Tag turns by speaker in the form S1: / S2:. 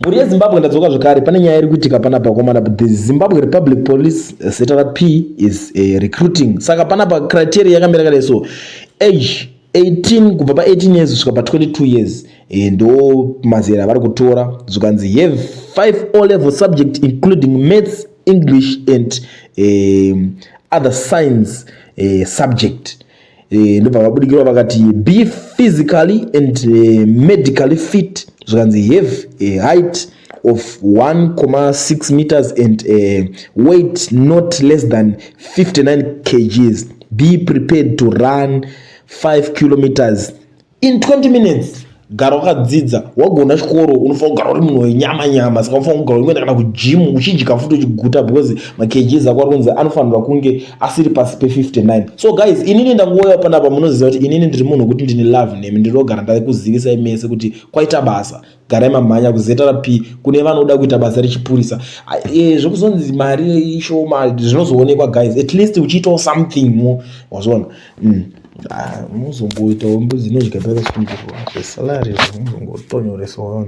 S1: Mhuri yeZimbabwe, ndadzoka zvekare. Pane nyaya iri kuitika panapa komana. The Zimbabwe Republic Police, ZRP, is recruiting. Saka panapa criteria yakamira kadai so: age 18, kubva pa18 years kusvika pa22 years, ndo mazera avari kutora. Zvikanzi have 5 O level subject including maths, English and other science subject. Ndobva vabudikirwa vakati be physically and medically fit. Zvikanzi have a height of 1,6 meters and weight not less than 59 kgs. Be prepared to run 5 kilometers in 20 minutes. Gara wakadzidza, wagona chikoro, unofanira kugara uri munhu wenyama nyama. Saka unofanira kugara uchienda kana kugym, uchidya futi, uchiguta, because makgs ako ari kunzi anofanirwa kunge asiri pasi pe59. So guys, inini ndangouya panapa. Munoziva kuti inini ndiri munhu wekuti ndine love nemi. Ndinogara ndakuzivisai mese kuti kwaita basa. Garai mamhanya kuZRP kune vanoda kuita basa rechipurisa. Zvekuzonzi mari ishoma zvinozoonekwa, guys. At least uchiitawo something mo, wazviona. Ah, muzongoitawo mbudzi inodya pakasungirwa. Zvesalary zvimuzongotonyoresawo.